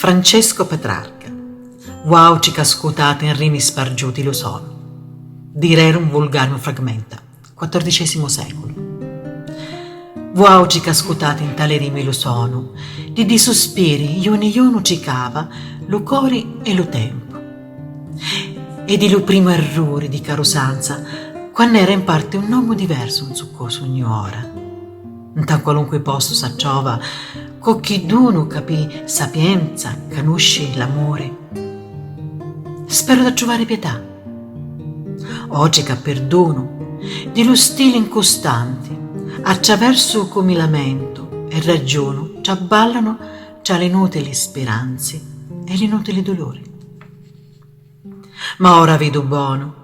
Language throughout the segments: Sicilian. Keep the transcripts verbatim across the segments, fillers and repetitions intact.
Francesco Petrarca. Vuautri ca scutati 'n rimi spargiuti lu sonu. Di rerum vulgarium fragmenta. Quattordicesimu seculu. Vuautri ca scutati 'n tali rimi lu sonu, di ddi suspiri iuni iunu tricava lu cori e lu tempu. E di lu primu erruri di carusanza, quann'era in parti un nomu diversu 'n zuccosu ogni ora. Nta qualunqui postu s'attrova cocchiddunu ca pi sapienza canusci l'amuri. Speru d'atruvari pietà. Oggi ca pirdunu di lu stili incustanti, attraversu cu mi lamentu e raggiunu, trabballanu tra l'inutili spiranzi e l'inutili duluri. Ma ora vidu bonu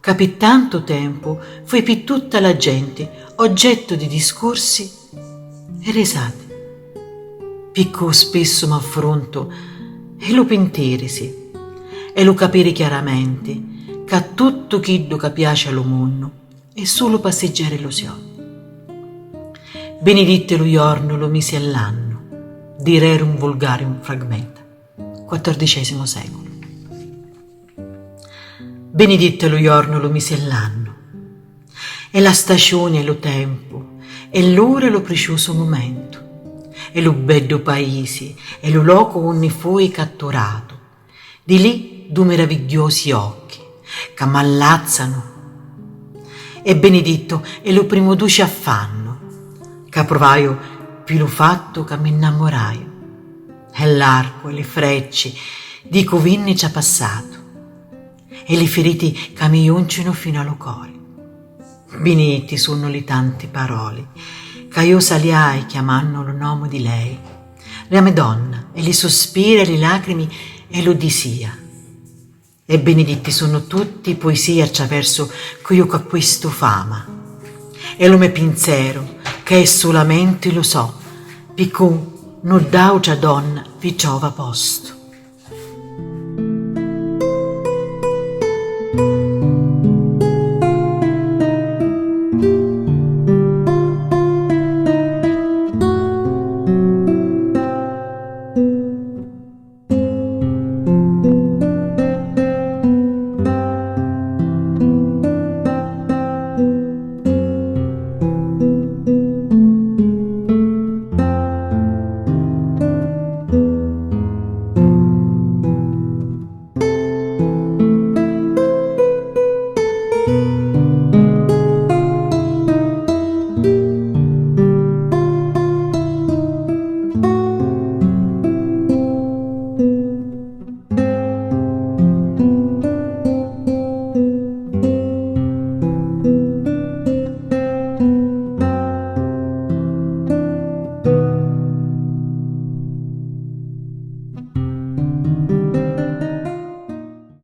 ca pi tantu tempu fui pi tutta la genti oggettu di discursi e risati. Picchù spissu m'affruntu e lu pintirisi e lu capiri chiaramenti ca tuttu chiddu ca piaci a lu munnu è sulu passiggiera illusioni. Binidittu è lu jornu, lu misi e l'annu, di rerum vulgarium fragmenta. Quattordicesimu seculu. Binidittu è lu jornu, lu misi e l'annu, e la staciuni e lu tempu, e l'ura e lu priciusu mumentu, e lu beddu paisi, e lu locu unni fui catturatu di li du meraviggiosi occhi ca m'allazzanu. E binidittu è lu primu duci affannu ca pruvaiu pi lu fattu ca mi nnamuraiu, e l'arcu e li frecci di cu vinni trapassatu, e li firiti ca mi juncinu finu a lu cori. Binitti sunnu li tanti paroli ca iu saliai chiamannu lu nomu di lei, la me donna, e li suspiri e li lacrimi e lu disia. E biniditti sunnu tutti i puisii attraversu cu iu c'acquistu fama. E lu me pinzeru, ca è sulamenti lu so, picchù nudd'autra donna vi trova postu.